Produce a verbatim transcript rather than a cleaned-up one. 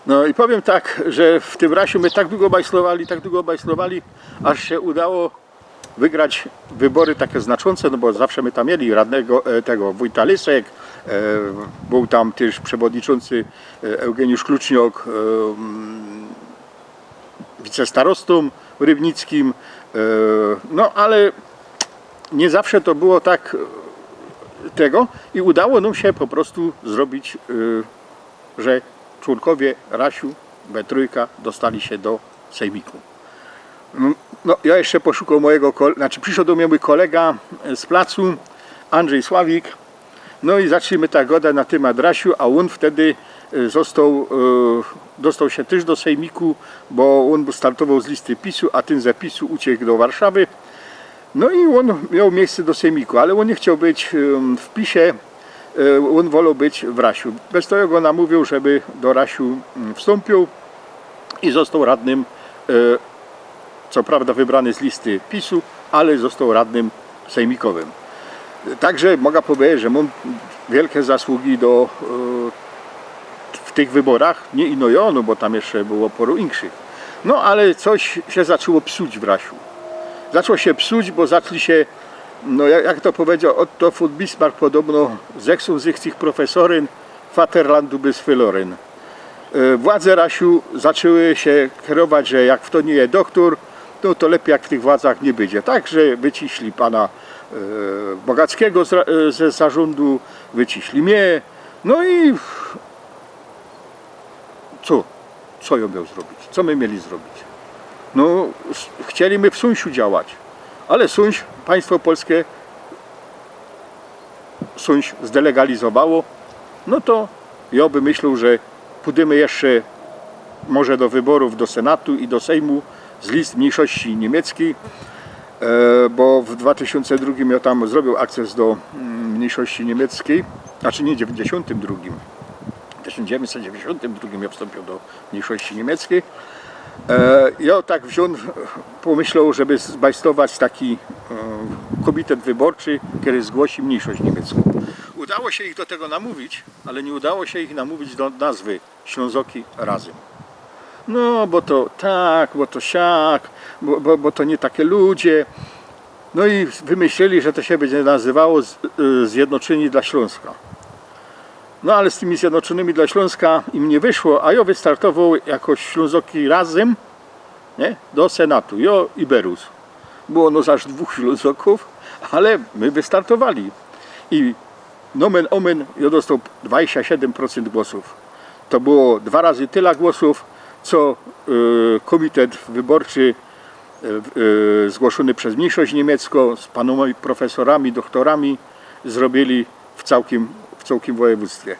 No i powiym tak, że w tym Rasiu my tak dugo bajslowali, tak dugo bajslowali, aż sie udało wygrać wybory take znaczōnce, no bo zawsze my tam mieli radnego, e, tego wōjta Lysek, e, bōł tam tyż przewodniczōncy, e, Eugeniusz Kluczniok, e, mm, wicestarostōm rybnickim, e, no ale niy zawsze to było tak, e, tego i udało nōm sie po prostu zrobić, e, że człōnkowie Rasiu we trōjka dostali sie do sejmiku. No, jŏ jeszcze poszukoł mojigo kol-, znaczy prziszoł do mie mōj kolega, e, z placu, Andrzej Sławik. No i zaczli my tak godać na tymat Rasiu, a ôn wtedy, e, zostoł, e, dostoł sie tyż do sejmiku, bo ôn startowoł z listy pisu, a tyn ze pisu uciek do Warszawy. No i ôn mioł miyjsce do sejmiku, ale ôn niy chcioł być, em, w pisie, e, ôn woloł być w Rasiu. Bez to jŏ go namōwiōł, żeby do Rasiu, mm, wstōmpiōł i zostoł radnym, e, co prawda wybrany z listy pisu, ale zostoł radnym sejmikowym. Tak że moga pedzieć, że mōm wielke zasługi do, e, w tych wyborach, niy ino jŏ, no bo tam jeszcze było poro inkszych. No ale coś sie zaczło psuć w Rasiu. Zaczło sie psuć, bo zaczli sie, no jak, jak to pedział Otto von Bismarck, podobno „Sechsundsechzig Professoren, Vaterland, du bist verloren”. E, władze Rasiu zaczły sie kierować, że jak w to niy je doktōr, no to lepij jak w tych władzach niy bydzie. Tak że wyciśli pana, e, Bogackigo z ra-, e, ze zarzōndu, wyciśli mie. No i co? Co jŏ mioł zrobić? Co my mieli zrobić? No, s-, chcieli my w Suńsiu działać, ale Suńś, państwo polske Suńś zdelegalizowało, no to jŏ by myśloł, że pōdymy jeszcze może do wyborōw do Senatu i do Sejmu z list mniyjszości niymieckiej, e, bo w dwa tysiōnce drugim jŏ tam zrobiōł akces do, mm, mniyjszości niymieckiej, znaczy niy, dziewięćdziesiątym drugim, tysiōnc dziewiyńćset dziewiyńćdziesiōntym drugim jŏ wstōmpiōł do mniyjszości niymieckiej. E, jŏ tak wziōn, pomyśloł, żeby zbajstować taki, e, kōmitet wyborczy, kery zgłosi mniyjszość niymiecko. Udało sie ich do tego namōwić, ale niy udało sie ich namōwić do nazwy Ślōnzoki Razym. No, bo to tak, bo to siak, bo, bo, bo to niy take ludzie. No i wymyślili, że to sie bydzie nazywało z-, e, Zjednoczyni dla Ślōnska. No ale z tymi Zjednoczynymi dla Ślōnska im niy wyszło, a jŏ wystartowoł jako Ślōnzoki Razym, niy? Do Senatu, jŏ i Berus. Było nas aż dwōch Ślōnzokōw, ale my wystartowali. I nomen omen, jŏ dostoł dwadzieścia siedym procynt głosōw. To było dwa razy tela głosōw, co, e, kōmitet wyborczy, e, e, zgłoszōny bez mniyjszość niymiecko z panōma profesorami, doktorami zrobiyli w cołkim, w cołkim wojewōdztwie.